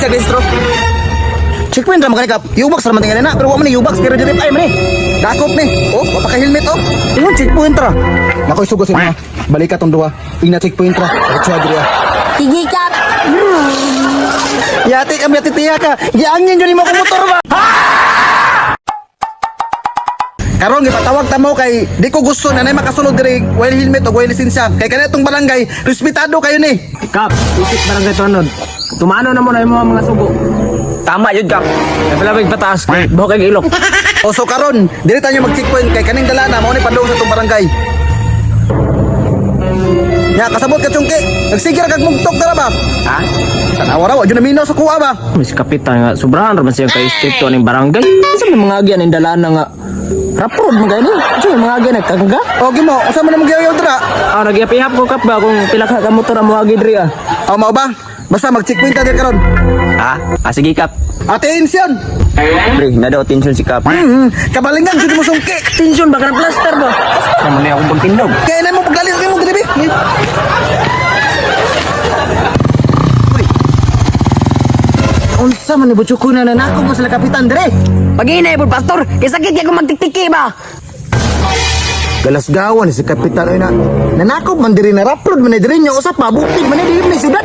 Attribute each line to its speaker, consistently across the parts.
Speaker 1: Lisensya registro. Checkpoint ra man kani, Kap. U-box ra man tingali na, pero wa man ni U-box pero dirip ay man ni. Dakop ni. Oh, wa pa ka helmet oh. Ingon checkpoint ra. Nakoy sugos sa inyo. Balik ka tong duha. Ingna checkpoint ra. Diretso diri ah.
Speaker 2: Sige, Kap.
Speaker 1: Yati ka, yati tiya ka. Giangin jud nimo akong motor ba? Karon gipatawag ta mo kay di ko gusto na nay makasulod diri while helmet o while lisensya. Kay kana itong barangay, respetado kayo ni.
Speaker 3: Kap, isip barangay tanod. Tumano na mo na yung mga sugo.
Speaker 4: Tama yun, Kap.
Speaker 3: Nagpalabig pataas, buhok kay ilok.
Speaker 1: O so karon, diri tayo mag-checkpoint kay kaning dala na mao ni padung sa itong barangay. Ya, kasabot ka chungki. Nagsige ra kag mugtok dara ba?
Speaker 4: Ha?
Speaker 1: Tanawa ra wa jud naminaw sa kuha ba?
Speaker 3: Mas kapitan nga, sobrahan raman siya kay stricto ning barangay. Isa may mga agyan ning dala na nga. Raprod man kayo ni. Isa may mga agyan nagkangga.
Speaker 1: O gimo, usa man imong giyaw dira?
Speaker 3: Ah, nagyapihap ko kap ba kung pila ka motor ang moagi diri ah.
Speaker 1: O mao ba? Basta mag-checkpoint ta diri karon.
Speaker 4: Ha? Ah, sige, Kap.
Speaker 1: Attention!
Speaker 4: Pre, na daw tension si Kap.
Speaker 1: Kabalingan jud mo sungki.
Speaker 3: Tension ba ka ng plaster ba?
Speaker 4: Ano na akong pagtindog?
Speaker 1: Kaya na mo paglalis kay mo diri bi. Unsa man ni butsuko na nanako mo sila kapitan dire?
Speaker 2: Pag-inay po, Pastor. Kay sakit kaya kung magtiktiki ba?
Speaker 1: Galasgawan si kapitan oy na nanakop man diri na raprod man ni diri nya usa pa bukid man ni diri ni syudad.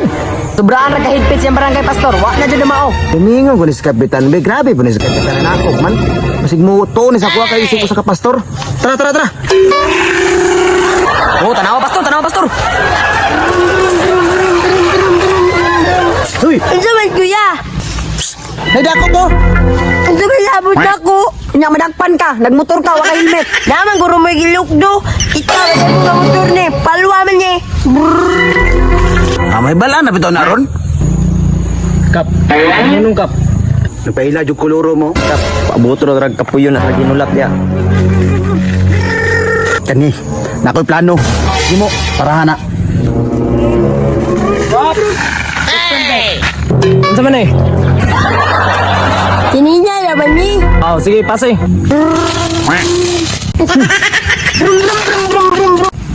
Speaker 2: Sobraan ra kahigpit siyang barangay, Pastor. Wa na dyan na mao.
Speaker 1: Tumingon ko ni si kapitan be, grabe po ni si kapitan nanakop man. Basig mo to ni sa kuha kay isip ko sa kapastor. Tara tara tara.
Speaker 2: Oh, tanawa, Pastor. Tanawa, Pastor.
Speaker 1: Uy,
Speaker 2: Unsa man, kuya?
Speaker 1: naidakop ko.
Speaker 2: Unsa man labot ako? Nya madakpan ka, nagmotor ka, wa ka helmet. Naman guro mo gilukdo. Ikaw wala mo nga motor ni. Palwa man ni.
Speaker 1: Ah, may bala na bitaw na ron.
Speaker 3: Kap, ano nung kap?
Speaker 1: Napaila jud koloro mo.
Speaker 4: Kap, pabuto na drag kapuyo na ginulat niya.
Speaker 1: Kani, nakoy plano. Gimo, para na.
Speaker 3: Unsa man eh?
Speaker 2: Tinina laman ni.
Speaker 3: Oh, sige, pase.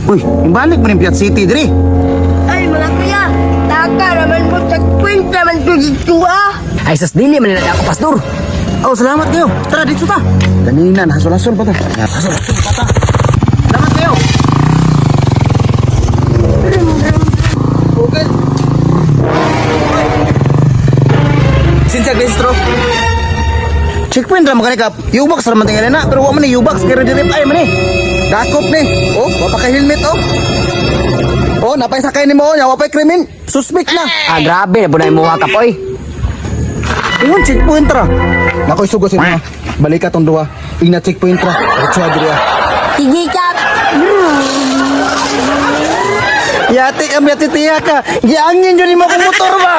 Speaker 1: Uy, imbalik mo ning Piat City diri.
Speaker 2: Ay mga kuya, taka naman mo checkpoint naman ko dito ah. Ay sas dili man nila ako, Pastor.
Speaker 1: Oh, salamat kayo. Tara dito ta. Kanina hasol-hasol pa ta. Hasol-hasol pa ta. Salamat kayo. Okay. Sinsya registro. Checkpoint ra man kani kap. U-box ra man tingali na, pero wa man ni U-box kay diri ay man ni. Dakop ni. Oh, wa pa kay helmet oh. Oh, napay sakay nimo nya wa pay krimen. Suspect na.
Speaker 2: Ah, grabe na po na imuha ka poy.
Speaker 1: Ingon checkpoint ra. Nakoy sugos inyo. Balik ka tong duha. Ingna checkpoint ra. Diretso diri ah.
Speaker 2: Sige, Kap.
Speaker 1: Yati ka, yati tiya ka. Giangin jud nimo akong motor ba?